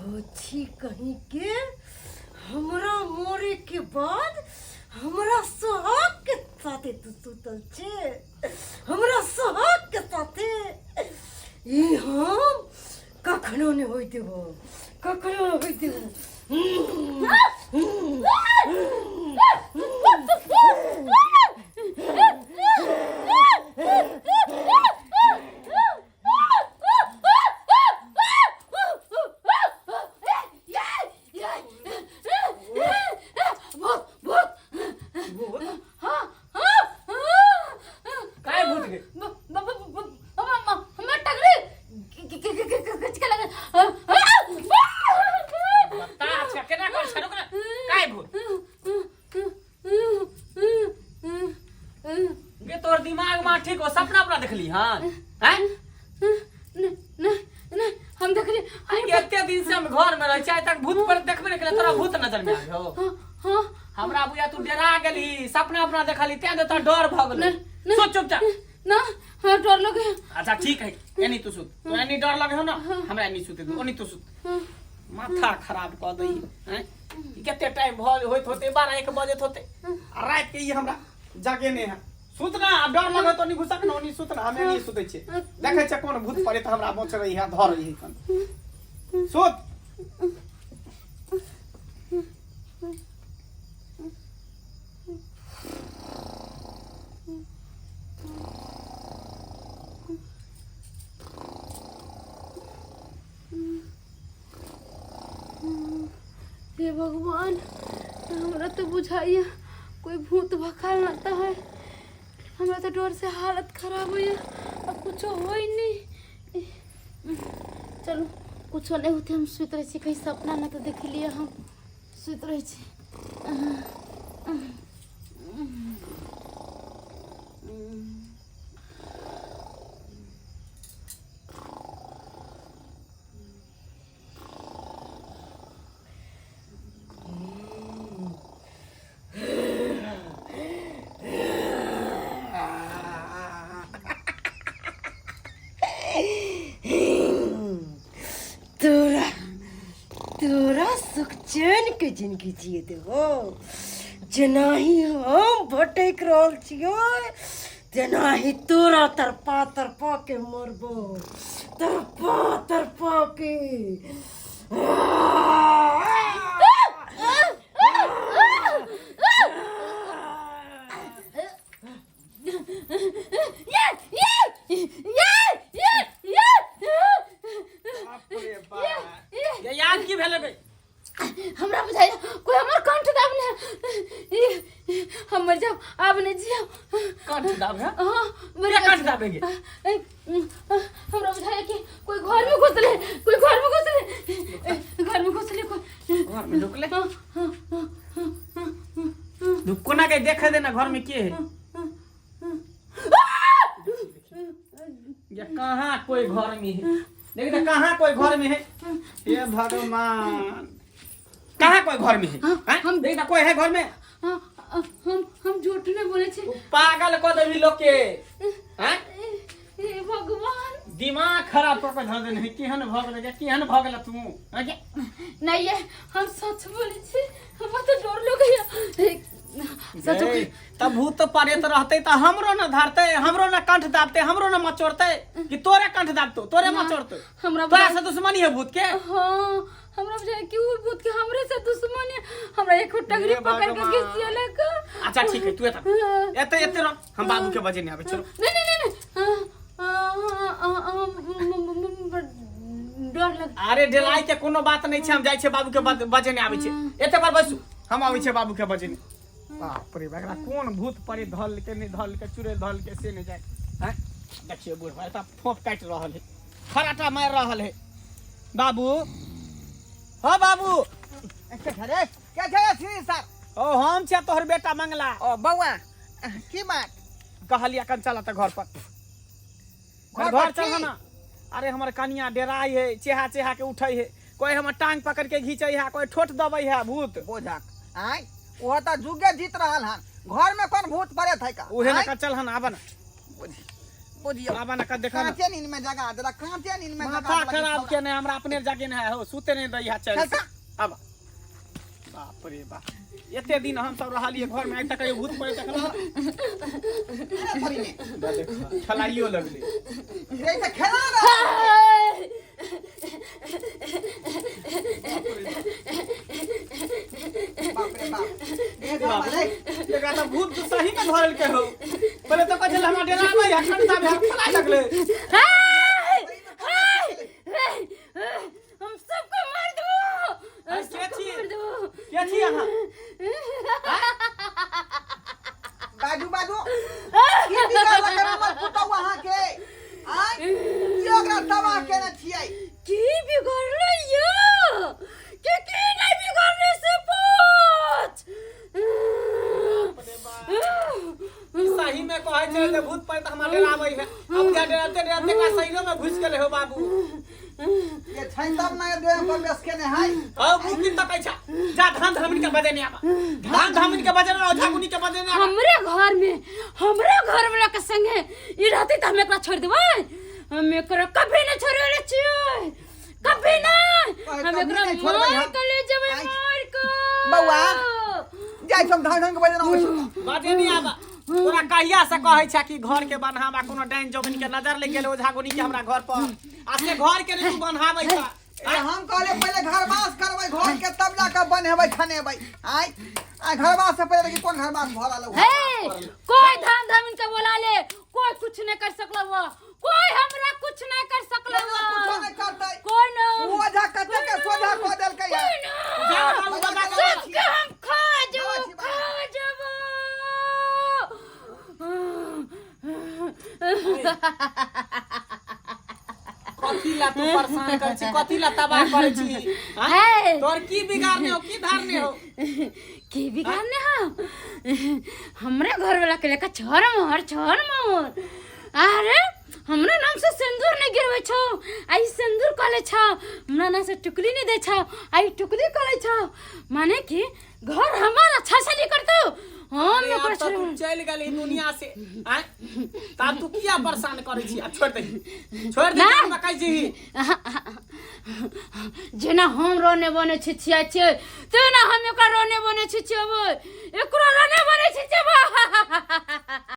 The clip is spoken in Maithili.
छी कहीं के हमरा मरे के बाद हमरा सोहाग के साथे तू सुतल छे, हमरा सोहाग के साथे। ई हम कखनो नहीं होई देबो, कखनो नहीं होई देबो। काय भूत गे? बता अच्छा केना कर छै रुक ना काय भूत गे? तोर दिमाग में ठीक हो? सपना अपना देखली हां हैं? नहीं, हम देखली। कते दिन से हम घर में रहै छी, आइ तक भूत पर देखबे नहि केलियै। तोरा भूत नजर में आबि हो? हाँ। हमरा बुझा तू डरा गेली, सपना अपना देखली तें तो तोरा डर भऽ गेलो। नहीं। सोच चुपचाप ना, हाँ, डर लगे। अच्छा ठीक है, एनी तू सुत। तो एनी डर लगे हो ना, हमरा एनी सुते दू, ओनी तू सुत। माथा खराब कऽ दई हैं। ई कते टाइम भऽ होइत होते, 12 1 बजैत होते आ राति के ई हमरा जागे नहि है। सुत ना, आब डर लगे तो नहीं घुसक ना, ओनी सुत ना, हम एनी सुतै छियै। देखै छियै कोन भूत पड़े तऽ हमरा मोच रही है, धर रही कन। सुत। हे भगवान, हमरा तो बुझाइया कोई भूत भखाल ना है। हमरा तो डर से हालत खराब होइया, अब कुछो हो ही नहीं। चलो, कुछो नहीं होते, हम सुत रहे छी। कहीं सपना ना तो देख लिया। हम सुत रहे छी। तोरा तोरा सुख चैन के जिंदगी जिए देबो। जेनाही हम भटक रहल छियो, तेनाही तोरा तड़पा तड़पा के मरबो, तड़पा तड़पा के। ये ये ये ये ये। बाप रे बाप, ये याद की भेलै बे? हमरा बुझाइया कोई हमर कंठ दाबने। हम मर जाब, आब नहीं जियब। कंठ दाब है? हाँ, मर क्या जाब। कंठ दाबेंगे? हमरा बुझाइया कि कोई घर में घुसले, कोई घर में घुसले, घर में घुसले कोई। घर में ढुकले? हाँ, हाँ, हाँ, हाँ, हाँ, हाँ। कोना के देखे देना, घर में के है ये? कहाँ कोई घर में है? देख तो, कहाँ कोई घर में है? हे भगवान, कहाँ कोई घर में है? हैं? देख तो, कोई है घर में? हाँ, हम झूठ नहीं बोले छी। तू पागल कऽ देबही लोग के हैं। हे भगवान, दिमाग खराब कऽ के धऽ देने है। केहन भऽ गेलै गे? केहन भऽ गेल तू हैं गे? नहीं, ये हम सच बोले छी। हमरा तो डर लगैया सच। गे, तब भूत प्रेत रहते तऽ हमरो न धरते, हमरो न कंठ दाबते, हमरो न मचोड़ते, कि तोरे कंठ दाबतो, तोरे ना, मचोड़तो? हमरा तोरा से दुश्मनी है भूत के? हाँ, हमरा बुझाय कि उ भूत के हमरे से दुश्मनी है। हमरा एक टगरी हे पकड़ के भगवान। घिसियलक। अच्छा ठीक है, तू एतऽ एते एते रह, हम बाबू के बजेने आबै। चलो। नहीं नहीं नहीं नहीं, डर लग। अरे, डेराय के कोनो बात नहीं छै। हम जाइ छै बाबू के बजेने आबै छै। एते पर बैसू, हम आबै छै बाबू के बजेने। बाप रे, एकरा कोन भूत परे धल के नहीं धल के, चुड़ैल धल के से नहीं जाए हैं। देखियो, बूढ़ एतऽ फोप काटि रहल है, खराटा मारि रहल है। बाबू, हाँ बाबू। अरे, क्या छै छी सर? ओ, हम छियै तोहर बेटा मंगला। ओ बौआ, की बात? कहलियै कन चल तऽ घर पर। घर घर पर चल की? ना। अरे, हमर कनिया डेराय है, चेहा चेहा के उठै है। कोई हमर टांग पकड़ के घींचै है, कोई ठोट दबै है भूत। बोझक आय, ओ तऽ जुगे जीत रहल हन। घर में कोन भूत प्रेत है का? उहे आँय? ना, चल हन, आब ना। बुझियो आबा ना कर देखा ना कांचे नींद में जगा देलक कांचे नींद में जगा माथा देलक खराब के नहीं हमरा अपने जागे नहीं हो सुते नहीं दैया चल चल सा। अब बाप रे बाप एते दिन हम सब रहलिए घर में आइ तक कहियो भूत पड़े तक अरे थोड़ी ने खेलाइयो लगले ये तो खेला रहा बाप रे बाप ये घर वाले एकरा तऽ भूत तऽ सही में धरल के हो पहिले तऽ कहै छलै हमरा डेराबै है ठंडा में हम खेलाइ लगले हम सबको मार देबो अरे के सबको छी? मार देबो के छी अहाँ बाजू बाजू की बिगाड़लक हमर पुतहु अहाँके आँय की ओकरा तबाह केने छियै की बिगड़लै यो के की नहीं बिगड़लै से पूछ ई सही में कहै छै जे भूत प्रेत हमरा डराबै है अब क्या डराते डराते का शरीरो में घुस गेलै हो बाबू ये छै तब ना देह पर बेस केने है हौ मुकी तकै छ जा धान धामिन के बजेने आबा धान धामिन के बजेने ओझा गुनी के बजेने आबा हमरे घर में हमरे घर वाला के संगे ई रहते त हम एकरा छोड़ देबै हम एकरा कभी नहीं छोड़े वाला छियै कभी नहीं कहे हम कभी एकरा नहीं छोड़बै मार हम। के ले जेबै आइ। मार के बौआ। जाइ हम धान धान के बजेना अबै छी बजेने आबा तोरा कहिया से कहै छ कि घर के बन्हाबा कोनो डाइन जोगिन के नजर लग गेल ओझा गुनी के हमरा घर पर आ से घर के नहीं तू बन्हाबै छ ए, हम कहले पहिले घरवास करबै घर के तब जाके बनेबै छनेबै आय आ घरवास से पहिले देखी कोन घरवास भऽ रहल हे कोई धाम धामिन के बोला ले कोई कुछ नहीं कर सकला वो कोई हमरा कुछ नहीं कर सकला केना वो कुछो नहि करतै कोई न ओ ओझा कते के सोझा कऽ देलकै है कोई न जा बाबू बजा के सबके हम खा जेबो बाबा छी, बाबा। खा जेबो कथी ला तू परेशान करै छी कथी ला तबाह करै छी हाँ? हे तोर की बिगाड़ने हो की धारने हो की बिगाड़ने हो हमरे घर वाला के लेकर छर मोहर छर मोहर अरे हमरा नाम से सिंदूर नहीं गिरवे छौ आई सिंदूर कले छौ हमरा नाम से टुकली नहीं दे छौ आई टुकली कले छौ माने कि घर हमार अच्छा से नहीं करतो हम अरे ओकरा आब तऽ छोड़ तू चलि गेली दुनिया से आँय तऽ आब तू किया परेशान करै छी आब छोड़ि दही छोड़ि दही ना। हम कहै छी जेना हम रोने बने छिछिया छियै तेना हम एकरा रोने बने छिछियेबै एकरा रोने